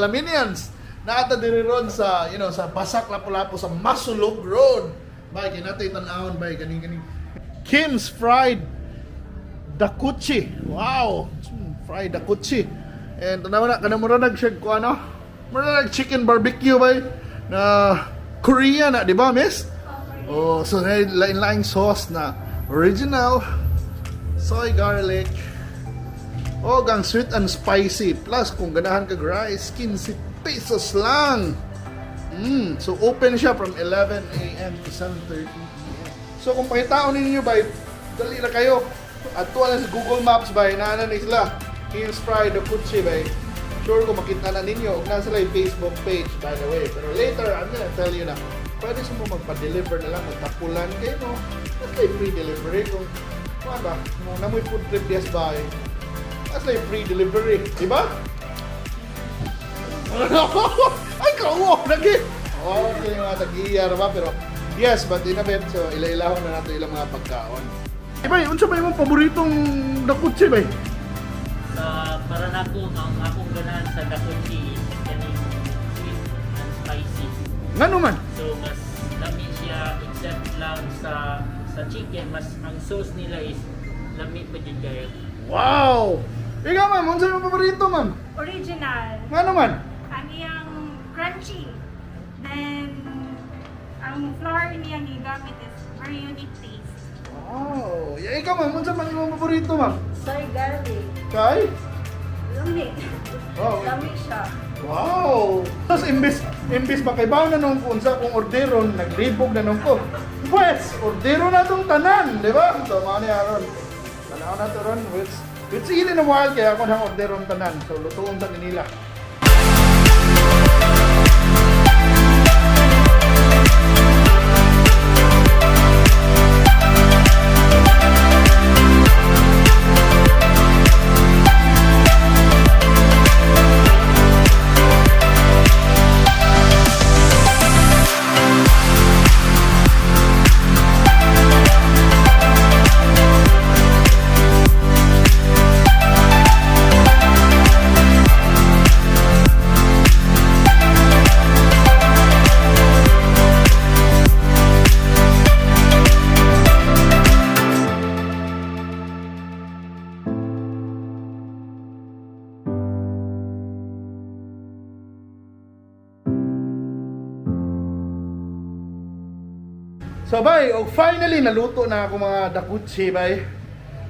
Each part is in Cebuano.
Salaminians. Naata diri ron sa, sa Basak Lapu-Lapu sa Masulog Road. Bay, kay nato tan-awon bay kaning kaning Kim's Fried Dakuchi. Wow! Fried dakuchi. And tanawa na kanang mura nag siya ko ano? Mura nag chicken barbecue bay na Korea na, di ba, miss? Oh, so lain-laing sauce na original soy garlic. Oh, gang sweet and spicy. Plus, kung ganahan kag rice, 15 pesos lang. So open siya from 11 a.m. to 7:30 p.m. So kung pangitaon ninyo bay, dali na kayo. At tuwa na sa Google Maps bay, naa na ni sila. Kim's Fried Dakuchi bay. Sure ko makita na ninyo. Ug naa sila yung Facebook page, by the way. Pero later, I'm gonna tell you na pwede sa mo magpa-deliver na lang, magtapulan kayo, no? That's like free delivery. Kung, ano ba, kung namoy food trip yes bay, that's like free delivery. Di ba? Ay, kauo! Lagi! Oh, okay, yung mga tag-iya ba? Pero, yes, but in a bit, so ila-ilahon na nato ilang mga pagkaon. Eh, bay, unsa ba imong paboritong dakutsi, bay? Sa para nako ang akong ganahan sa dakuchi is kaning sweet and spicy. Ngano man? So mas lami siya except lang sa chicken, mas ang sauce nila is lami pa jud kayo. Wow! Ikaw, ma'am, unsa imong paborito, ma'am? Original. Ngano man? Ang iyang crunchy. Then, ang flour niyang gigamit is very unique taste. Wow! Ya, ikaw, ma'am, unsa man imong paborito, ma'am? Soy garlic. Kay? Lami. Wow. Lami siya. Wow! Tapos imbes makaibaw na nung kung sa kung orderon, naglibog na nung ko. Pwes, ordero na tong tanan, di ba? So, mga ni Aaron. Tanaw na to ron. Which eat in a while, kaya ako nang orderon tanan. So, lutuon sa kanila. So bay, og finally naluto na ako mga dakutsi bay.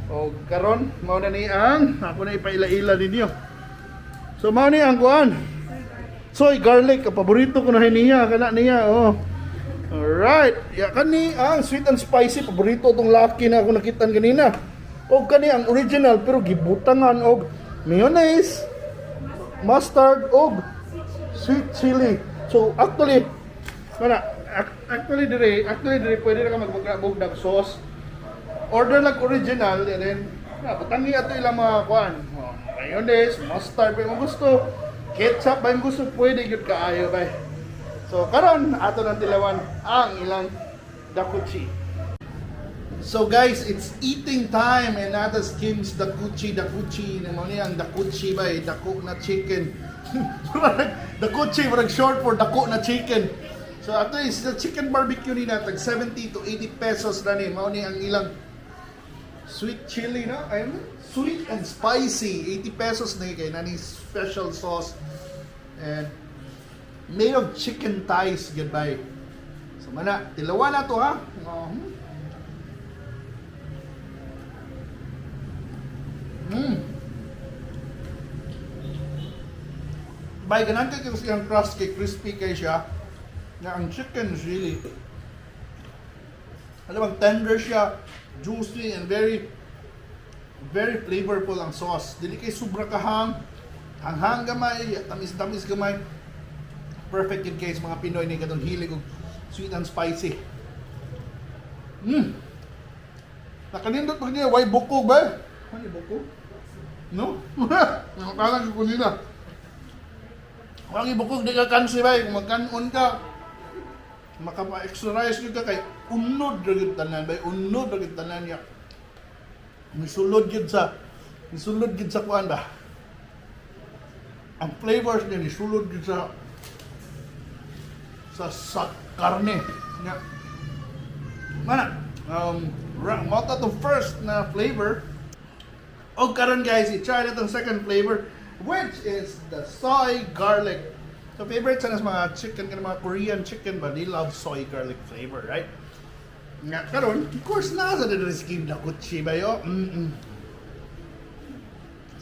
Og karon mao na ni ang ako na ipaila-ila ninyo. So mao ni ang kuan. Soy garlic, ang paborito ko na niya, kana niya, oh. Alright, ya kani ang sweet and spicy paborito tong laki na ako nakitan kanina. Og kani ang original pero gibutangan og mayonnaise, mustard og sweet chili. So actually kana actually dire pwede na ka magbugna ng sauce. Order lang original and then na butangi ato ilang mga kuan. Oh, mayonnaise, mustard ba imong gusto, ketchup ba imong gusto, pwede gyud kaayo bay. So karon ato nang tilawan ang ilang dakuchi. So guys, it's eating time and atas Kim's dakuchi dakuchi na mo ni ang dakuchi bay, dako na chicken. Dakuchi murag short for dako na chicken. So ato is the chicken barbecue ni tag 70 to 80 pesos na ni mao ni ang ilang sweet chili no? Ayun, sweet and spicy 80 pesos na kay nani special sauce and made of chicken thighs gyud bay. So mana, tilawan na to ha. Bay, ganan kay kasi ang crust kay crispy kay siya. Na ang chicken is really alam bang tender siya, juicy and very very flavorful ang sauce. Dili kay sobra kahang, hanghang gamay, tamis-tamis gamay. Perfect yun kay sa mga Pinoy ni katong hilig og sweet and spicy. Nakanindot pag niya, why bukog ba? Why bukog? No? Nakakalang ko nila. Wag ibukog di ka kansi bay, kung magkanon ka, makapa-extra rice gyud ka kay unod ra gyud tanan bay, unod ra gyud tanan niya. Misulod gyud sa kuan ba? Ang flavors niya nisulod gyud sa karne. Nga. Mana, mao to first na flavor. O karon guys, i-try na tong second flavor, which is the soy garlic. So favorite sa nas mga chicken kanang mga Korean chicken ba, they love soy garlic flavor, right? Nga karon, of course naa sa diri sa Kim Dakuchi ba yo?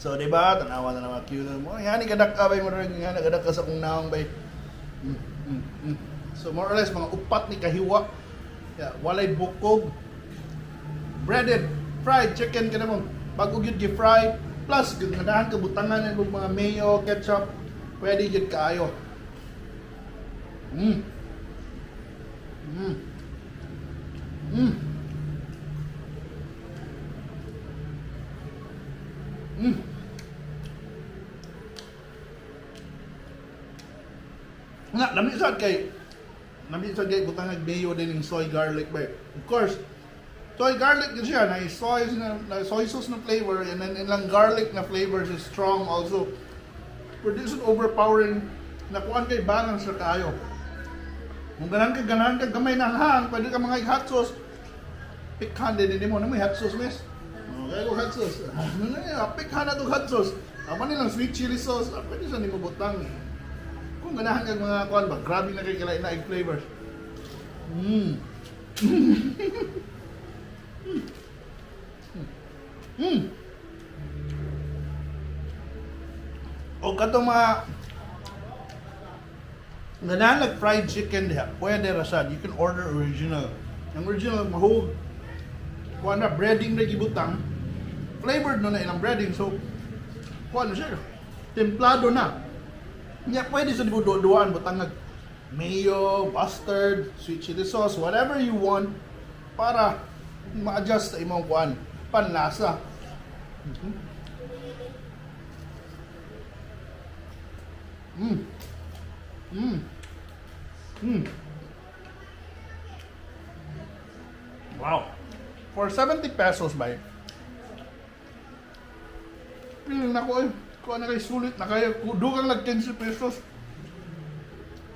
So, di ba? Tanawa na naman cute mo. Yan, gadak ka ba mo rin? Yan, gadak ka sa kong naong bay. So, more or less, mga upat ni kahiwa. Yeah, walay bukog. Breaded, fried chicken ka naman. Bago gyud gi-fry. Plus, ganahan ka butangan ng mga mayo, ketchup. Pwede gyud kaayo. Nga, lami sad kay butang mayo din yung soy garlic ba. Of course, soy garlic din siya, na soy sauce na flavor and then ilang garlic na flavors is strong also. Pero this is overpowering na kuan kay balance na kaayo. Kung ganahan ka gamay na hang, pwede ka mga hot sauce. Pikhan din mo, na may hot sauce, miss. Okay, ko hot sauce. Ano na yan? Pikhan na to hot sauce. Tama nilang sweet chili sauce. Ah, pwede sa nimo butang. Kung ganahan kag mga kuan ba, grabe na kay kalain na flavors. O katong mga ganahan like fried chicken diha, pwede ra sad. You can order original. Ang original mahug kuan na breading na gibutang. Flavored no na ilang breading, so kuan na siya. Templado na. Nya pwede sa duduan butang nag mayo, mustard, sweet chili sauce, whatever you want para ma-adjust sa imong kuan panlasa. Wow. For 70 pesos ba? Feeling na ko eh. Kuha na kay sulit na kayo. Dugang nag 15 pesos.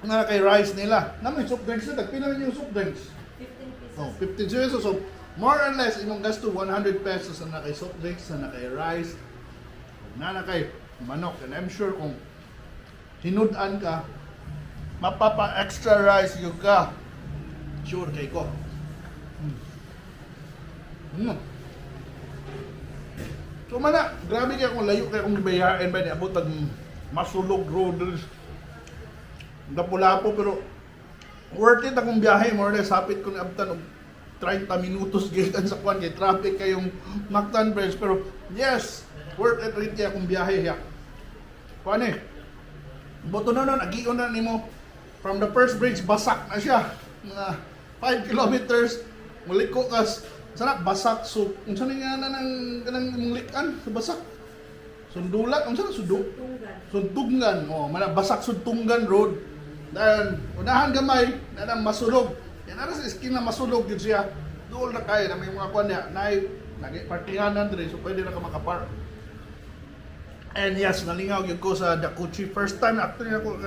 Nga kay rice nila. Na may soft drinks na. Tagpila na yung soft drinks. 15 pesos. Oh, 15 pesos. So, more or less, imong gasto 100 pesos na kay soft drinks, na kay rice, na kay manok. And I'm sure kung hinud-an ka, mapapa extra rice yung ka. Sure kay ko. So mana, grabe kaya kung layo kaya kung gibayain ba ni abot ang Masulog Road. Lapu-lapu pero worth it akong biyahe, more or less hapit ko ni abtan og 30 minutos gikan sa kwan kay traffic kayong Mactan Bridge, pero yes, worth it rin kaya akong biyahe ya. Kuan eh. Boto na nun, agion na nimo from the first bridge, basak na siya. Mga 5 kilometers, muliko kas sana basak, so unsa ni nga na nang kanang imong likan sa basak? Sundulat, unsa na sudu? Tunggan. Sundungan, oh, mana basak Sundungan Road. Then unahan gamay na nang Masulog. Yan ara sa skin na Masulog gyud siya. Duol na kayo na may mga kuan niya, nay nagi parkinganan diri, so pwede na ka makapark. And yes, nalingaw gyud ko sa Dakuchi. First time actually ako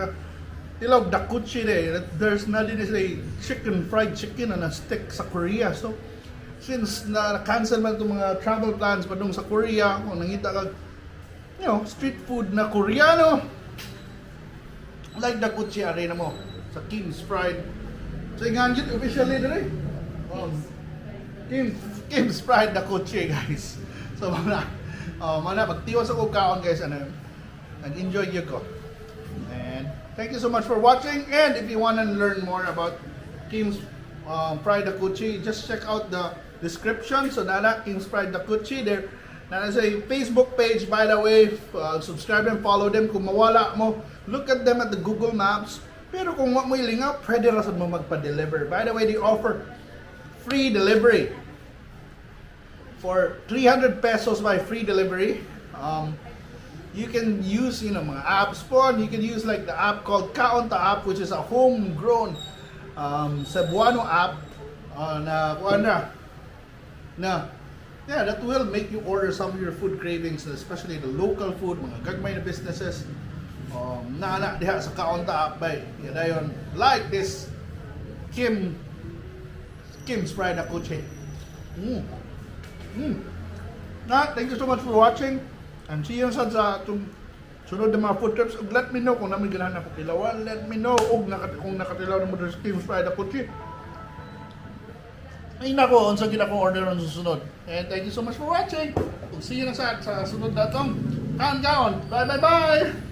tilog Dakuchi de. There's na din is a chicken, fried chicken and a stick sa Korea. So since na cancel man itong mga travel plans padung sa Korea, kung nangita kag street food na Koreano, like Dakuchi arena mo sa Kim's Fried. So ingan gyud officially dire. Kim's Fried Dakuchi, guys. So mana oh, mana magtiwas ako kaon guys, ano. Nag-enjoy gyud ko. And thank you so much for watching, and if you want to learn more about Kim's Fried Dakuchi, just check out the description. So nana Kim's Fried Dakuchi there. Nana sa Facebook page, by the way, subscribe and follow them. Kung mawala mo, look at them at the Google Maps. Pero kung wa mo ilingaw, pwede ra sad mo magpa-deliver. By the way, they offer free delivery for 300 pesos by free delivery. You can use mga apps po. You can use like the app called Kaonta app, which is a homegrown Cebuano app na kuan na yeah, that will make you order some of your food cravings, especially the local food, mga gagmay na businesses. Naa diha sa Kaon Ta app, bay. Yan dayon. Like this Kim's Fried Dakuchi. Na, thank you so much for watching. And see you sa atong sunod na mga food trips. Ug let me know kung naa moy ganahan ako tilawan. Let me know og kung nakatilaw na mo sa Kim's Fried Dakuchi. Ay nako, unsa gid akong order ang susunod. And thank you so much for watching. Ug see you na sa sunod natong kaon kaon. Bye bye bye.